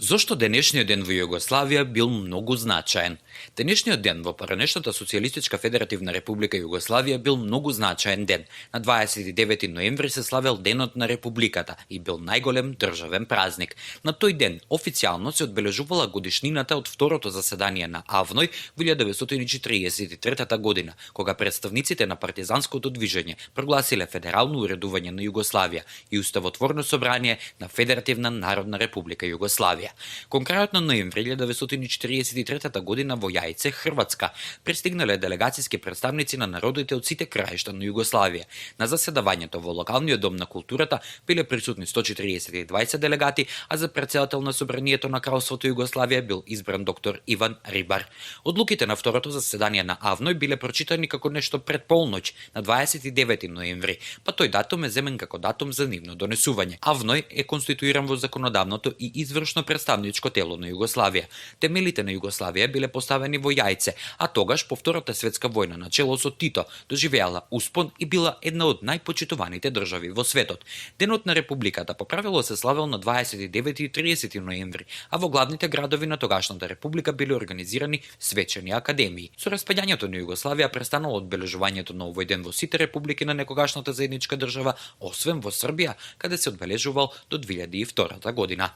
Зошто денешниот ден во Југославија бил многу значаен? Денешниот ден во поранешната Социјалистичка Федеративна Република Југославија бил многу значаен ден. На 29 ноември се славел Денот на Републиката и бил најголем државен празник. На тој ден официјално се одбележувала годишнината од второто заседание на АВНОј во 1943 година, кога представниците на партизанското движење прогласиле федерално уредување на Југославија и уставотворно собрание на Федеративна Народна Република Југославија. Кон крајот на ноември 1943 година во Јајце, Хрватска, пристигнале делегацијски представници на народите од сите краишта на Југославија. На заседавањето во локалниот дом на културата биле присутни 142 делегати, а за претседател на собранието на Кралството Југославија бил избран доктор Иван Рибар. Одлуките на второто заседание на АВНОј биле прочитани како нешто пред полноќ на 29 ноември, па тој датум е земен како датум за нивно донесување. АВНОј е конституиран во законодавното и извршно представничко тело на Југославија. Темелите на Југославија биле поставени во Јајце, а тогаш по Втората светска војна на чело со Тито доживеала успон и била една од најпочитуваните држави во светот. Денот на Републиката по правило се славел на 29 и 30 ноември, а во главните градови на тогашната република биле организирани свечени академии. Со распаѓањето на Југославија престанало одбележувањето на овој ден во сите републики на некогашната заедничка држава, освен во Србија, каде се одбележувал до 2002 година.